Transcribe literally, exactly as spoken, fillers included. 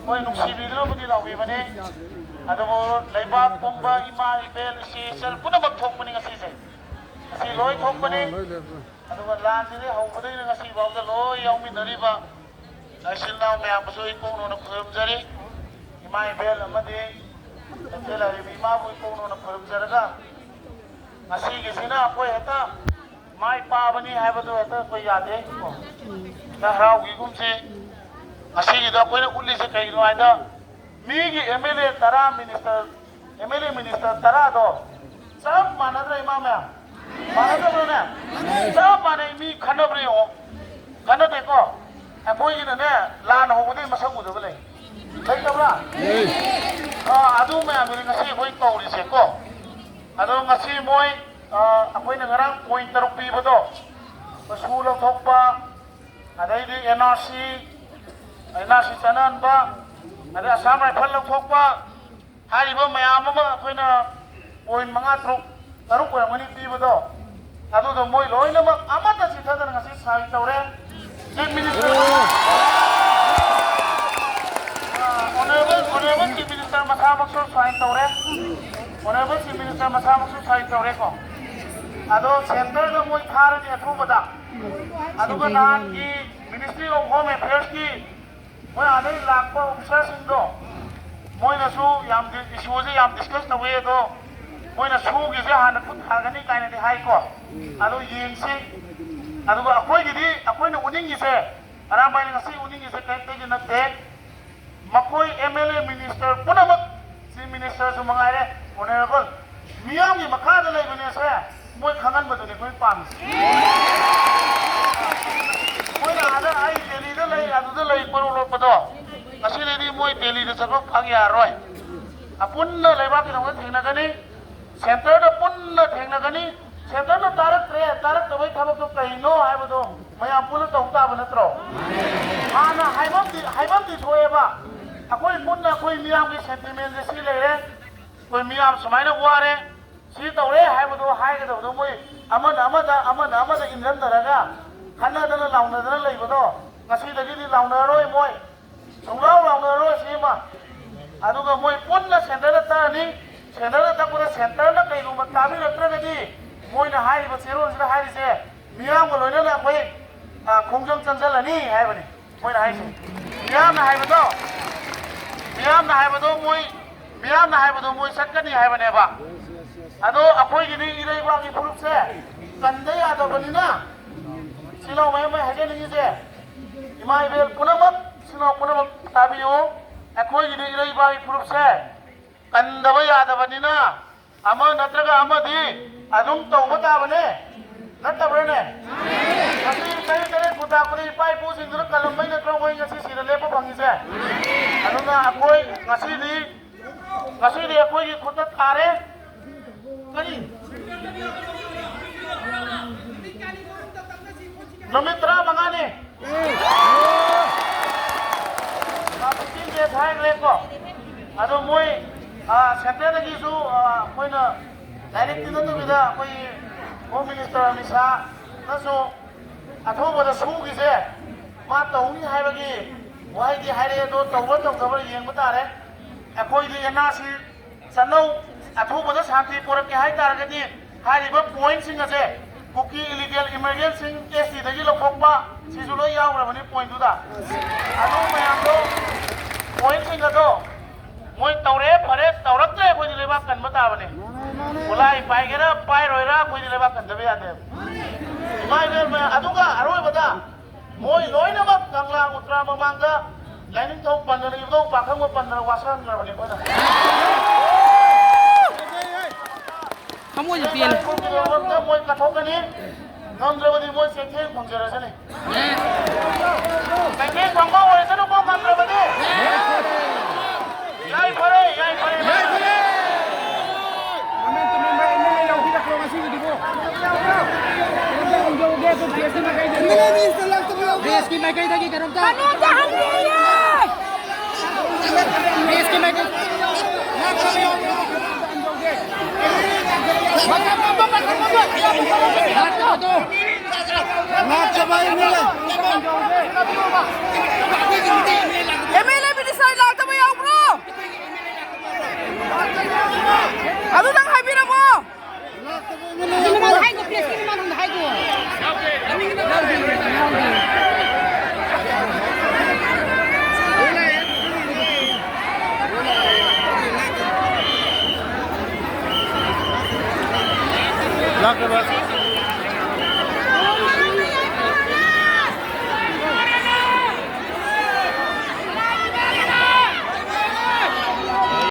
ꯃꯣꯏ ꯅꯨꯡꯁꯤꯕꯤꯗꯨꯅꯕꯨꯗꯤ ꯂꯥꯎꯕꯤꯕꯅꯤ꯫ ꯑꯗꯨꯕꯨ ꯂꯩꯕꯥꯛ ꯄꯨꯝꯕ ꯏꯃꯥ ꯏꯕꯦꯜ ꯏꯆꯦ ꯏꯆꯜ ꯄꯨꯝꯅꯃꯛ ꯊꯣꯛꯄꯅꯤ ꯉꯁꯤꯁꯦ꯫ ꯉꯁꯤ ꯂꯣꯏ ꯊꯣꯛꯄꯅꯤ꯫ ꯑꯗꯨꯒ ꯂꯥꯟꯁꯤꯗꯤ ꯍꯧꯕꯗꯒꯤꯅ ꯉꯁꯤ ꯐꯥꯎꯗ ꯂꯣꯏ ꯌꯥꯎꯃꯤꯟꯅꯔꯤꯕ ꯏꯆꯤꯜ ꯏꯅꯥꯎ ꯃꯌꯥꯝꯕꯨꯁꯨ ꯑꯩ ꯀꯣꯛꯅꯣꯅ ꯈꯨꯔꯨꯝꯖꯔꯤ꯫ ꯏꯃꯥ ꯏꯕꯦꯜ ꯑꯃꯗꯤ ꯂꯝꯐꯦꯜ ꯂꯥꯏꯔꯦꯝꯕꯤ ꯏꯃꯥꯕꯨ ꯑꯩ ꯀꯣꯛꯅꯣꯅ ꯈꯨꯔꯨꯝꯖꯔꯒ, ꯉꯁꯤꯒꯤꯁꯤꯅ ꯑꯩꯈꯣꯏ ꯍꯦꯛꯇ ꯃꯥꯏ ꯄꯥꯕꯅꯤ ꯍꯥꯏꯕꯗꯣ ꯍꯦꯛꯇ ꯑꯩꯈꯣꯏ ꯌꯥꯗꯦ꯫ ꯍꯦꯛꯇ ꯍꯔꯥꯎꯈꯤꯒꯨꯝꯁꯤ꯫ ꯉꯁꯤꯒꯤꯗ ꯑꯩꯈꯣꯏꯅ ꯎꯠꯂꯤꯁꯦ ꯀꯩꯒꯤꯅꯣ ꯍꯥꯏꯗ, ꯃꯤꯒꯤ ꯑꯦꯝ ꯑꯦꯜ ꯑꯦ ꯇꯔꯥ, minister, M L A minister ꯇꯔꯥꯗꯣ ꯆꯞ ꯃꯥꯟꯅꯗ꯭ꯔꯥ, ꯏꯃꯥ ꯃꯌꯥꯝ? ꯃꯥꯟꯅꯗꯕ꯭ꯔꯥꯅꯦ? ꯆꯞ ꯃꯥꯟꯅꯩ꯫ ꯃꯤ ꯈꯟꯅꯕ꯭ꯔꯥ ꯌꯦꯡꯉꯣ꯫ ꯈꯟꯅꯗꯦꯀꯣ? ꯑꯩꯈꯣꯏꯒꯤꯅꯅꯦ, ꯂꯥꯟ ꯍꯧꯕꯗꯒꯤ ꯃꯁꯛ ꯎꯗꯕ ꯂꯩ꯫ ꯂꯩꯇꯕ꯭ꯔꯥ? ꯑꯥ, ꯑꯗꯨ ꯃꯌꯥꯝꯗꯨꯅꯤ ꯉꯁꯤ ꯑꯩꯈꯣꯏ ꯀꯧꯔꯤꯁꯦꯀꯣ꯫ ꯑꯗꯣ ꯉꯁꯤ ꯃꯣꯏ, ꯑꯥ, ꯑꯩꯈꯣꯏꯅ ꯉꯔꯥꯡ ꯄꯣꯏꯟ ꯇꯔꯨꯛ ꯄꯤꯕꯗꯣ, ꯁꯨ ꯂꯧꯊꯣꯛꯄ, ꯑꯗꯩꯗꯤ N R C, N R C ꯆꯠꯅꯍꯟꯕ, ꯑꯗꯩ ꯑꯁꯥꯝ ꯔꯥꯏꯐꯜ ꯂꯧꯊꯣꯛꯄ, ꯍꯥꯏꯔꯤꯕ ꯃꯌꯥꯝ ꯑꯃ ꯑꯩꯈꯣꯏꯅ ꯄꯣꯏꯟ ꯃꯉꯥ, ꯇꯔꯨꯛ, ꯇꯔꯨꯛ ꯑꯣꯏꯔꯝꯒꯅꯤ ꯄꯤꯕꯗꯣ, ꯑꯗꯨꯗꯣ ꯃꯣꯏ ꯂꯣꯏꯅꯃꯛ ꯑꯃꯠꯇ ꯆꯤꯠꯊꯗꯅ ꯉꯁꯤ ꯁꯥꯏꯟ ꯇꯧꯔꯦ꯫ ꯆꯤꯐ ꯃꯤꯅꯤꯁꯇꯔ, ꯑꯥ, ꯑꯣꯅꯔꯦꯕꯜ, ꯑꯣꯅꯔꯦꯕꯜ ꯆꯤꯐ ꯃꯤꯅꯤꯁꯇꯔ ꯃꯁꯥꯃꯛꯁꯨ ꯁꯥꯏꯟ ꯇꯧꯔꯦ꯫ ꯑꯣꯅꯔꯦꯕꯜ ꯆꯤꯐ ꯃꯤꯅꯤꯁꯇꯔ ꯃꯁꯥꯃꯛꯁꯨ ꯁꯥꯏꯟ ꯇꯧꯔꯦꯀꯣ꯫ ꯑꯗꯣ ꯁꯦꯟꯇꯔꯗ ꯃꯣꯏ ꯊꯥꯔꯅꯤ ꯑꯊꯨꯕꯗ꯫ ꯑꯗꯨꯒ ꯅꯍꯥꯟꯒꯤ ꯃꯤꯅꯤꯁꯇ꯭ꯔꯤ ꯑꯣꯐ ꯍꯣꯝ ꯑꯦꯐꯤꯌꯔꯁꯀꯤ ꯃꯣꯏ ꯑꯥꯗꯩ ꯂꯥꯛꯄ ꯑꯣꯐꯤꯁꯥꯔꯁꯤꯡꯗꯣ, ꯃꯣꯏꯅꯁꯨ ꯌꯥꯝ ꯗꯤ-, ꯏꯁꯨꯁꯦ ꯌꯥꯝ ꯗꯤꯁꯀꯁ ꯇꯧꯋꯦ꯫ ꯑꯗꯣ ꯃꯣꯏꯅ ꯁꯨꯒꯤꯁꯦ ꯍꯥꯟꯅ ꯈꯨꯠ ꯊꯥꯒꯅꯤ ꯀꯥꯏꯅꯗꯤ ꯍꯥꯏꯀꯣ꯫ ꯑꯗꯣ ꯌꯦꯡꯁꯤ꯫ ꯑꯗꯨꯒ ꯑꯩꯈꯣꯏꯒꯤꯗꯤ, ꯑꯩꯈꯣꯏꯅ ꯎꯠꯅꯤꯡꯉꯤꯁꯦ, ꯑꯔꯥꯝꯕꯥꯏꯅ ꯉꯁꯤ ꯎꯠꯅꯤꯡꯉꯤꯁꯦ ꯀꯔꯤꯝꯇꯒꯤ ꯅꯠꯇꯦ꯫ ꯃꯈꯣꯏ ꯑꯦꯝ ꯑꯦꯜ ꯑꯦ, ꯃꯤꯅꯤꯁꯇꯔ ꯄꯨꯝꯅꯃꯛ, ꯆꯤꯐ ꯃꯤꯅꯤꯁꯇꯔꯁꯨ ꯃꯉꯥꯏꯔꯦ, ꯑꯣꯅꯔꯦꯕꯜ, ꯃꯤꯌꯥꯝꯒꯤ ꯃꯈꯥꯗ ꯂꯩꯕꯅꯦꯁꯦ ꯃꯣꯏ ꯈꯪꯍꯟꯕꯗꯨꯅꯤ ꯑꯩꯈꯣꯏ ꯄꯥꯝꯃꯤꯁꯦ꯫ ꯃꯣꯏꯅ ꯑꯥꯗ ꯑꯩ ꯗꯦꯜꯂꯤꯗ ꯂꯩ, ꯑꯗꯨꯗ ꯂꯩ ꯄꯔꯣ ꯂꯣꯠꯄꯗꯣ, ꯉꯁꯤꯗꯩꯗꯤ ꯃꯣꯏ ꯗꯦꯜꯂꯤꯗ ꯆꯠꯄ ꯐꯪ ꯌꯥꯔꯔꯣꯏ꯫ ꯑꯄꯨꯟꯅ ꯂꯩꯕꯥꯛꯀꯤꯗꯃꯛꯇ ꯊꯦꯡꯅꯒꯅꯤ, ꯁꯦꯟꯇꯔꯗ ꯄꯨꯟꯅ ꯊꯦꯡꯅꯒꯅꯤ꯫ ꯁꯦꯟꯇꯔꯅ ꯇꯥꯔꯛꯇ꯭ꯔꯦ, ꯇꯥꯔꯛꯇꯕꯩ ꯊꯕꯛꯇꯣ ꯀꯩꯅꯣ ꯍꯥꯏꯕꯗꯣ ꯃꯌꯥꯝ ꯄꯨꯟꯅ ꯇꯧ ꯇꯥꯕ ꯅꯠꯇ꯭ꯔꯣ? ꯍꯥꯟꯅ ꯍꯥꯏꯐꯝꯗꯤ, ꯍꯥꯏꯐꯝꯗꯤ ꯊꯣꯛꯑꯦꯕ, ꯑꯩꯈꯣꯏ ꯄꯨꯟꯅ ꯑꯩꯈꯣꯏ ꯃꯤꯌꯥꯝꯒꯤ ꯁꯦꯟꯇꯤꯃꯦꯟꯁꯦ ꯁꯤ ꯂꯩꯔꯦ, ꯑꯩꯈꯣꯏ ꯃꯤꯌꯥꯝ ꯁꯨꯃꯥꯏꯅ ꯋꯥꯔꯦ, ꯁꯤ ꯇꯧꯔꯦ ꯍꯥꯏꯕꯗꯣ ꯍꯥꯏꯒꯗꯕꯗꯣ ꯃꯣꯏ ꯑꯃꯅ ꯑꯃꯗ, ꯑꯃꯅ ꯑꯃꯗ ꯏꯟꯖꯟꯅꯔꯒ ꯈꯠꯅꯗꯅ ꯂꯥꯎꯅꯗꯅ ꯂꯩꯕꯗꯣ ꯉꯁꯤꯗꯒꯤꯗꯤ ꯂꯥꯎꯅꯔꯔꯣꯏ ꯃꯣꯏ, ꯁꯨꯡꯂꯥꯎ ꯂꯥꯎꯅꯔꯔꯣꯏ꯫ ꯑꯗꯨꯒ ꯃꯣꯏ ꯄꯨꯟꯅ ꯁꯦꯟꯇꯔꯗ ꯇꯛꯑꯅꯤ꯫ ꯁꯦꯟꯇꯔꯗ ꯇꯛꯄꯗ ꯁꯦꯟꯇꯔꯅ ꯀꯩꯒꯨꯝꯕ ꯇꯥꯕꯤꯔꯛꯇ꯭ꯔꯒꯗꯤ, ꯃꯣꯏꯅ ꯍꯥꯏꯔꯤꯕ ꯆꯦꯔꯣꯜꯁꯤꯗ ꯍꯥꯏꯔꯤꯁꯦ ꯃꯤꯌꯥꯝꯒ ꯂꯣꯏꯅꯅ ꯑꯩꯈꯣꯏ, ꯑ, ꯈꯣꯡꯖꯪ ꯆꯪꯁꯤꯜꯂꯅꯤ ꯍꯥꯏꯕꯅꯤ ꯃꯣꯏꯅ ꯍꯥꯏꯁꯦ꯫ ꯃꯤꯌꯥꯝꯅ ꯍꯥꯏꯕꯗꯣ, ꯃꯤꯌꯥꯝꯅ ꯍꯥꯏꯕꯗꯣ ꯃꯣꯏ, ꯃꯤꯌꯥꯝꯅ ꯍꯥꯏꯕꯗꯣ ꯃꯣꯏ ꯆꯠꯀꯅꯤ ꯍꯥꯏꯕꯅꯦꯕ꯫ ꯑꯗꯣ ꯑꯩꯈꯣꯏꯒꯤꯗꯤ ꯏꯔꯩꯕꯥꯛꯀꯤ ꯐꯨꯔꯨꯞꯁꯦ ꯀꯟꯗ ꯌꯥꯗꯕꯅꯤꯅ, ꯁꯤꯅꯥꯎ ꯃꯌꯥꯝ ꯑꯩ ꯍꯥꯏꯖꯅꯤꯡꯉꯤꯁꯦ, ꯏꯃꯥ ꯏꯕꯦꯜ ꯄꯨꯝꯅꯃꯛ, ꯁꯤꯅꯥꯎ ꯄꯨꯝꯅꯃꯛ ꯇꯥꯕꯤꯌꯨ꯫ ꯑꯩꯈꯣꯏꯒꯤꯗꯤ ꯏꯔꯩꯕꯥꯛꯀꯤ ꯐꯨꯔꯨꯞꯁꯦ ꯀꯟꯗꯕ ꯌꯥꯗꯕꯅꯤꯅ, ꯑꯃ ꯅꯠꯇ꯭ꯔꯒ ꯑꯃꯗꯤ ꯑꯗꯨꯝ ꯇꯧꯕ ꯇꯥꯕꯅꯦ, ꯅꯠꯇꯕ꯭ꯔꯅꯦ? ꯉꯁꯤ ꯆꯍꯤ ꯇꯔꯦꯠ ꯈꯨꯟꯇꯥꯛꯄꯗ ꯏꯄꯥ ꯏꯄꯨꯁꯤꯡꯗꯨꯅ ꯀꯜꯂꯝꯕꯩ ꯅꯠꯇ꯭ꯔꯣ ꯑꯩꯈꯣꯏ ꯉꯁꯤ ꯁꯤꯗ ꯂꯦꯞꯄ ꯐꯪꯉꯤꯁꯦ? ꯑꯗꯨꯅ ꯑꯩꯈꯣꯏ ꯉꯁꯤꯗꯤ, ꯉꯁꯤꯗꯤ ꯑꯩꯈꯣꯏꯒꯤ ꯈꯨꯠꯇ ꯇꯥꯔꯦ꯫ ꯀꯔꯤ? ꯅꯨꯃꯤꯠ ꯇꯔꯥꯃꯉꯥꯅꯤ꯫ Fifteen days ꯍꯥꯏꯈ꯭ꯔꯦꯀꯣ꯫ ꯑꯗꯣ ꯃꯣꯏ, ꯑ, ꯁꯦꯟꯇꯔꯗꯒꯤꯁꯨ, ꯑ, ꯑꯩꯈꯣꯏꯅ ꯗꯥꯏꯔꯦꯛꯇꯤ ꯅꯠꯇꯕꯤꯗ ꯑꯩꯈꯣꯏꯒꯤ ꯍꯣꯝ ꯃꯤꯅꯤꯁꯇꯔ ꯑꯃꯤꯠ ꯁꯥꯍꯅꯁꯨ ꯑꯊꯨꯕꯗ ꯁꯨꯒꯤꯁꯦ ꯃꯥ ꯇꯧꯅꯤ ꯍꯥꯏꯕꯒꯤ ꯋꯥꯍꯩꯗꯤ ꯍꯥꯏꯔꯛꯑꯦ꯫ ꯑꯗꯣ ꯇꯧꯕ꯭ꯔꯥ ꯇꯧꯗꯕ꯭ꯔꯥ ꯌꯦꯡꯕ ꯇꯥꯔꯦ꯫ ꯑꯩꯈꯣꯏꯗꯤ ꯑꯦꯟ ꯑꯥꯔ ꯁꯤ ꯆꯠꯅꯧ, ꯑꯊꯨꯕꯗ ꯁꯥꯟꯇꯤ ꯄꯨꯔꯛꯀꯦ ꯍꯥꯏ ꯇꯥꯔꯒꯗꯤ ꯍꯥꯏꯔꯤꯕ ꯄꯣꯏꯟꯠꯁꯤꯡ ꯑꯁꯦ, ꯀꯨꯀꯤ ꯏꯂꯤꯒꯦꯜ ꯏꯃꯤꯒ꯭ꯔꯦꯟꯁꯤꯡ ꯑꯦꯁ ꯇꯤꯗꯒꯤ ꯂꯧꯊꯣꯛꯄ, ꯁꯤꯁꯨ ꯂꯣꯏ ꯌꯥꯎꯈ꯭ꯔꯕꯅꯤ ꯄꯣꯏꯟꯠꯇꯨꯗ꯫ ꯑꯗꯨ ꯃꯌꯥꯝꯗꯣ, ꯄꯣꯏꯟꯠꯁꯤꯡ ꯑꯗꯣ ꯃꯣꯏ ꯇꯧꯔꯦ, ꯐꯔꯦ, ꯇꯧꯔꯛꯇ꯭ꯔꯦ, ꯑꯩꯈꯣꯏꯗꯤ ꯂꯩꯕꯥꯛ ꯀꯟꯕ ꯇꯥꯕꯅꯦ꯫ ꯈꯨꯠꯂꯥꯏ ꯄꯥꯏꯒꯦꯔꯥ ꯄꯥꯏꯔꯣꯏꯔꯥ, ꯑꯩꯈꯣꯏꯗꯤ ꯂꯩꯕꯥꯛ ꯀꯟꯗꯕ ꯌꯥꯗꯦꯕ꯫ ꯏꯃꯥ ꯏꯕꯦꯝꯃ, ꯑꯗꯨꯒ ꯑꯔꯣꯏꯕꯗ ꯃꯣꯏ ꯂꯣꯏꯅꯃꯛ ꯀꯪꯂꯥ ꯎꯇ꯭ꯔꯥ ꯃꯃꯥꯡꯗ ꯂꯥꯏꯅꯤꯡꯊꯧ ꯄꯟꯗꯅ, ꯏꯕꯨꯙꯧ ꯄꯥꯈꯪꯕ ꯄꯟꯗꯅ ꯋꯥꯁꯛꯍꯟꯈ꯭ꯔꯕꯅꯤ ꯑꯩꯈꯣꯏꯅ꯫ ꯊꯃꯣꯏꯁꯦ ꯄꯦꯜꯂꯦ꯫ ꯂꯥꯏꯅꯤꯡꯊꯧꯒꯤ ꯃꯐꯝꯗ ꯃꯣꯏ ꯀꯠꯊꯣꯛꯀꯅꯤ꯫ ꯉꯝꯗ꯭ꯔꯕꯗꯤ ꯃꯣꯏ ꯆꯩꯊꯦꯡ ꯐꯪꯖꯔꯁꯅꯤ꯫ ꯆꯩꯊꯦꯡ ꯐꯪꯕ ꯑꯣꯏꯔꯁꯅꯨꯀꯣ, ꯉꯝꯗ꯭ꯔꯕꯗꯤ꯫ ꯌꯥꯏꯐꯔꯦ, ꯌꯥꯏꯐꯔꯦ꯫ ꯃꯃꯦꯟ ꯇꯨꯃꯦꯟꯕ ꯑꯦꯝ ꯑꯦꯜ ꯑꯦ ꯌꯥꯎꯕꯤꯔꯛꯈ꯭ꯔꯣ ꯉꯁꯤꯒꯤꯗꯤꯀꯣ꯫ ꯀꯩꯅꯣꯝꯇ ꯍꯪꯖꯍꯧꯒꯦ, ꯑꯩꯈꯣꯏ ꯄ꯭ꯔꯦꯁꯀꯤ ꯃꯥꯏꯀꯩꯗꯒꯤ꯫ ꯑꯦꯝ ꯑꯦꯜ ꯑꯦ ꯃꯤꯅꯤꯁꯇꯔ ꯂꯥꯛꯇꯕ ꯌꯥꯎꯕ꯭ꯔꯣ? ꯄ꯭ꯔꯦꯁꯀꯤ ꯃꯥꯏꯀꯩꯗꯒꯤ ꯀꯩꯅꯣꯝꯇ꯫ ꯀꯩꯅꯣꯝꯇ ꯍꯪꯖꯒꯦ꯫ ꯄ꯭ꯔꯦꯁꯀꯤ ꯃꯥꯏꯀꯩ꯫ ꯂꯥꯛꯇꯕꯗꯣ꯫ ꯂꯥꯛꯇꯕ M L A. M L A minister ꯂꯥꯛꯇꯕ ꯌꯥꯎꯕ꯭ꯔꯣ? ꯃꯁꯤ